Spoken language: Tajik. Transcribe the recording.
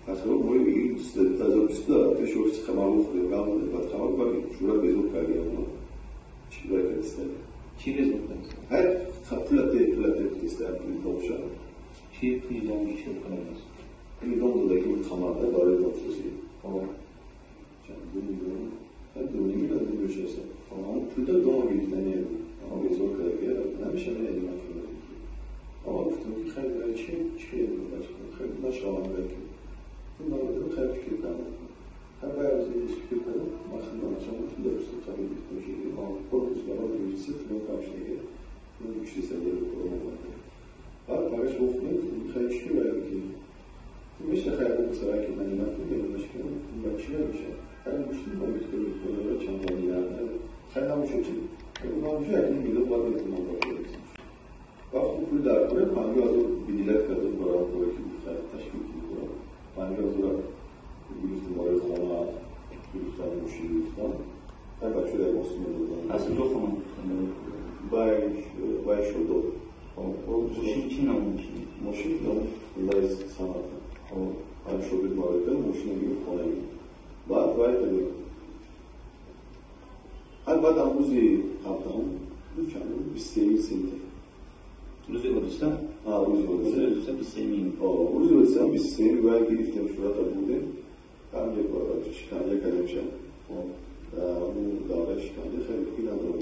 تقریبا ما 2022 پیش офис خبر بخوریم قبل بعد خبر بکنیم شورا безор کردیم اونا چی باید کردیم چی безор کردیم هر پولت پولت تستم پول دوشا چی پول دوم چی کنیم پول دوم داده که خبر برای دوشی خب چند دو میلیون هر دو نیم میلیون دو میلیون اما پول دوم گرفتنی اما безор کردیم نمیشه نه اما گفتم که خیلی چی چی خیلی نشوام که من خیلی فکر کردم هر باید فکر کردم من خیلی نشوام پول داشتم قبل گرفتم که корпус барои гирифтси пленка шудаги ну кишисаги баъд багаш гуфтем хеле чӣ бояд ки миша хеле гуфт ки ман накунем мушкил ба чӣ меша хеле мушкил ба мушкил чанд хеле намушуд чи намушуд як миллион бояд метавонам вақти пул дар кора 50,000 выделять кардам барои коре ки ташкил кунам 50,000 гирифтам барои хона гирифтам мошин гирифтам ҳар бача як осмон додам аз куҷо хона бай шудод. Мошин чӣ ном мошин? Мошин ном Лайз Саната. Ҳар шогирд барои кардам мошина гирифт хона гирифт баъд вай кардем ҳар баъд ам рӯзи 17-ум чанд 23 сентябр рӯзи ҳодиса рӯзи ҳодиса рӯзи 23 рӯзи ҳодиса 23 вай гирифтем шурата бурдем ҳамҷа шиканҷа кардем ша дар давраи шиканҷа хеле фикр надорам.